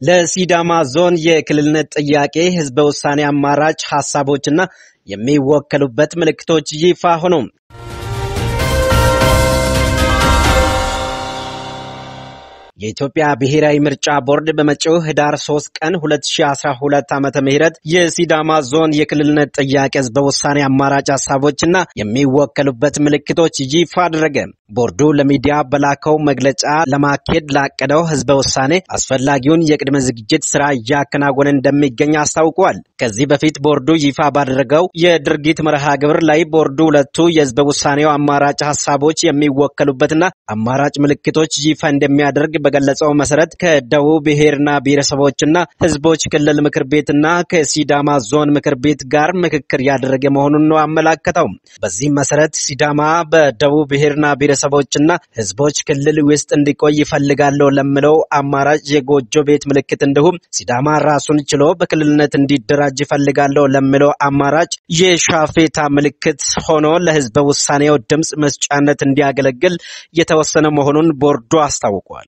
ለሲዳማ ዞን የክልልነት ጥያቄ ህዝበ ውሳኔ አማራጭ ሀሳቦችና የሚወከሉበት ምልክቶች ይፋ ሆኑ። የኢትዮጵያ ብሔራዊ ምርጫ ቦርድ በመጪው ህዳር 3 ቀን 2012 ዓመተ ምህረት የሲዳማ ዞን የክልልነት ጥያቄ ህዝበ ውሳኔ አማራጭ ሀሳቦችና የሚወከሉበት ምልክቶች ይፋ አደረገ። ቦርዱ ለሚዲያ በላከው መግለጫ ለማካሄድ ላቀደው ህዝበ ውሳኔ አስፈላጊውን የቅድመ ዝግጅት ስራ እያከናወነ እንደሚገኝ አስታውቋል። ከዚህ በፊት ቦርዱ ይፋ ባደረገው የድርጊት መርሃ ግብር ላይ ቦርዱ ሁለቱ የህዝበ ውሳኔው አማራጭ ሀሳቦች የሚወከሉበትና አማራጭ ምልክቶች ይፋ እንደሚያደርግ በገለጸው መሰረት ከደቡብ ብሔርና ብሔረሰቦችና ህዝቦች ክልል ምክር ቤትና ከሲዳማ ዞን ምክር ቤት ጋር ምክክር ያደረገ መሆኑን ነው አመላከተው። በዚህም መሰረት ሲዳማ በደቡብ ብሔርና ብሔረሰቦችና ህዝቦች ክልል ውስጥ እንዲቆይ ይፈልጋለሁ ለሚለው አማራጭ የጎጆ ቤት ምልክት፣ እንዲሁም ሲዳማ ራሱን ችሎ በክልልነት እንዲደራጅ ይፈልጋለሁ ለሚለው አማራጭ የሻፌታ ምልክት ሆኖ ለህዝበ ውሳኔው ድምፅ መስጫነት እንዲያገለግል የተወሰነ መሆኑን ቦርዱ አስታውቋል።